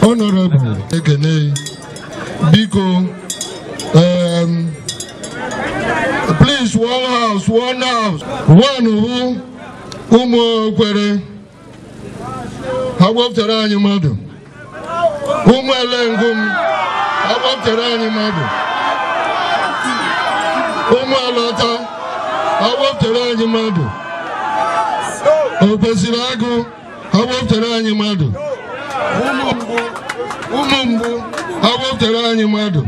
Honorable Ekene, biko, please, one house, one house, one who ụmụ okwere ha wepụtara anyị mmadụ, ụmụ elengum ha wepụtara anyị mmadụ, ụmụ alọta ha wepụtara anyị mmadụ, o kwesịrị agụ ha wepụtara anyị mmadụ, ụmụ mgbu ha wepụtara anyị mmadụ,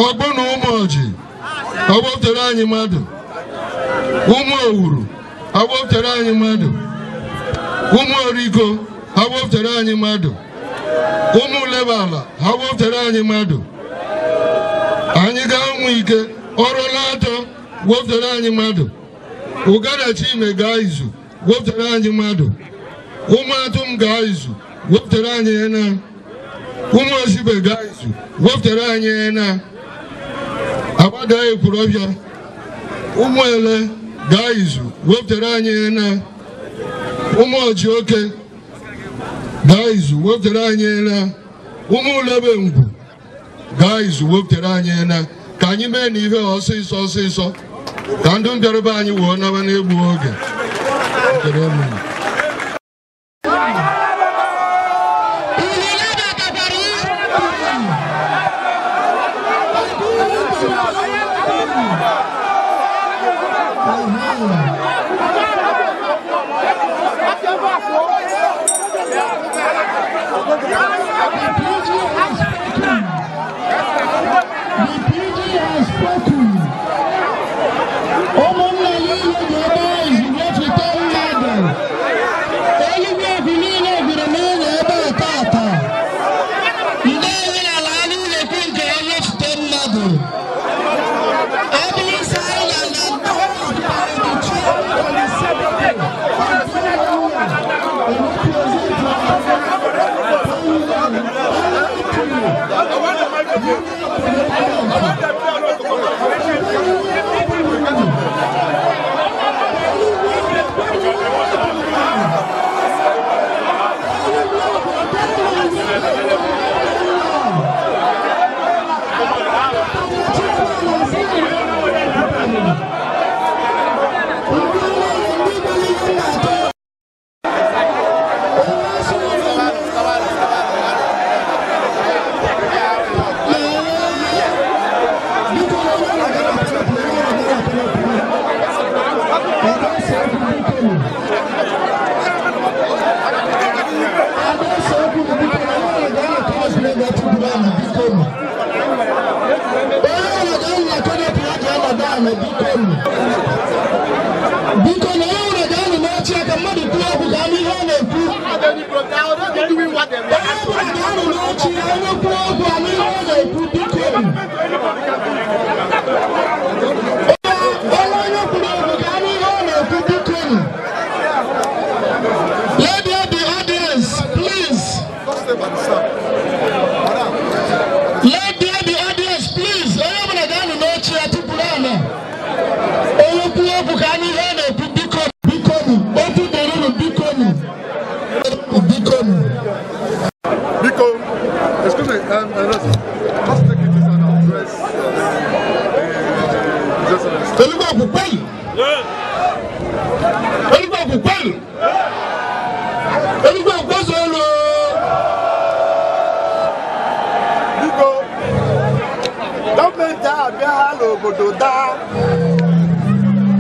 ọgbụ na ụmụ ọjị ha wepụtara anyị mmadụ, ụmụ owuru ha wepụtara anyị mmadụ, ụmụ oriko ha wepụtara anyị mmadụ, ụmụ lebala ha wepụtara anyị mmadụ, anyị gaa ụmụ ike ọrụla atọ wepụtara anyị mmadụ, ụgara chime gaa izu wepụtara anyị mmadụ, ụmụ atụm gaa izu wepụtara anyị ena, ụmụ osibe gaa izu wepụtara anyị ena, agbada ekwurọbịa ụmụ ele gaa izu wepụtara anyị ena, ụmụ ọjị oke gaa izu wepụtara anyị ena, ụmụ ulebe ngwu gaa izu wepụtara anyị ena, ka anyị mee na ihe ọsịsọ ọsịsọ ka ndị mbịarụbe anyị wụọ naba n'egbu oge.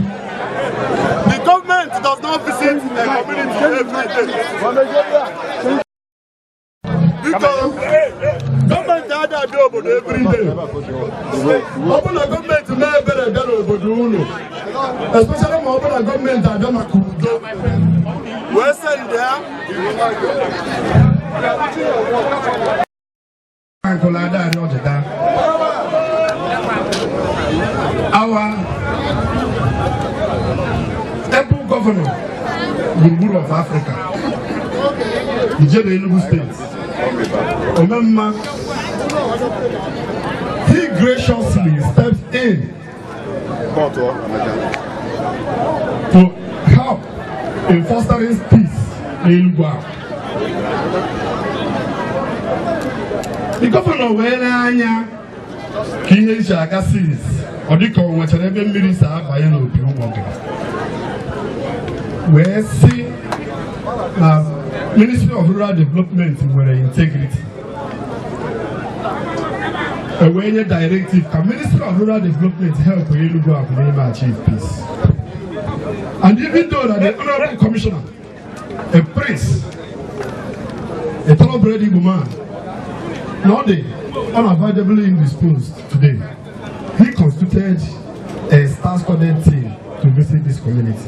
The government does not visit the community every day. Because government adịghị obodo every day. Ọ bụ na gọọmenti na-ebere bịa n'obodo unu, especially ma ọ bụ na gọọmenti abịa maka udo, wee send ya. Our able governor, Gburugburu of Africa, Ijele Enugu State, Omemma, he graciously steps in to help in fostering peace n'Enugu ahụ. The governor wee lee anya ka ihe si aga since ọ dịka o nwechara ebe mmiri si abanye n'opi ụgbọgụrụ wee sị na Ministry of Rural Development nwere integrity e wee nye directive ka Ministry of Rural Development help Enugu Akụ n'ime achieve peace. And even though that the honorable commissioner, a prince, a thoroughbred Igbo man, not the unavoidably indisposed today, he constituted a star-studded team to visit this community.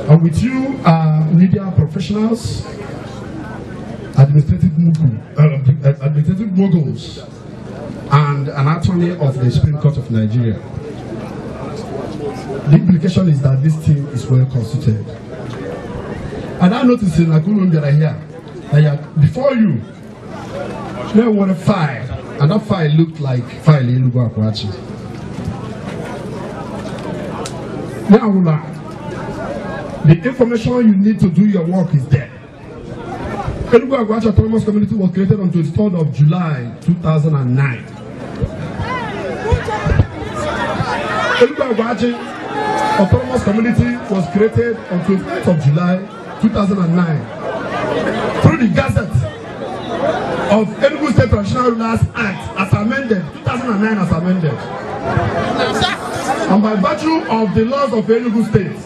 And with you are media professionals, administrative moguls, and an attorney of the Supreme Court of Nigeria. The implication is that this team is well constituted. And I noticed in Akulu that here, that before you, there was a file, and that file looked like file Enugu Akwachi. Now, the information you need to do your work is there. Enugu Akwachi Autonomous Community was created on 23rd of July 2009. Enugu Akwachi Autonomous Community was created on 28th of July 2009 through the Gazette of Enugu State Traditional Rulers Act as amended, 2009 as amended. And by virtue of the laws of Enugu State,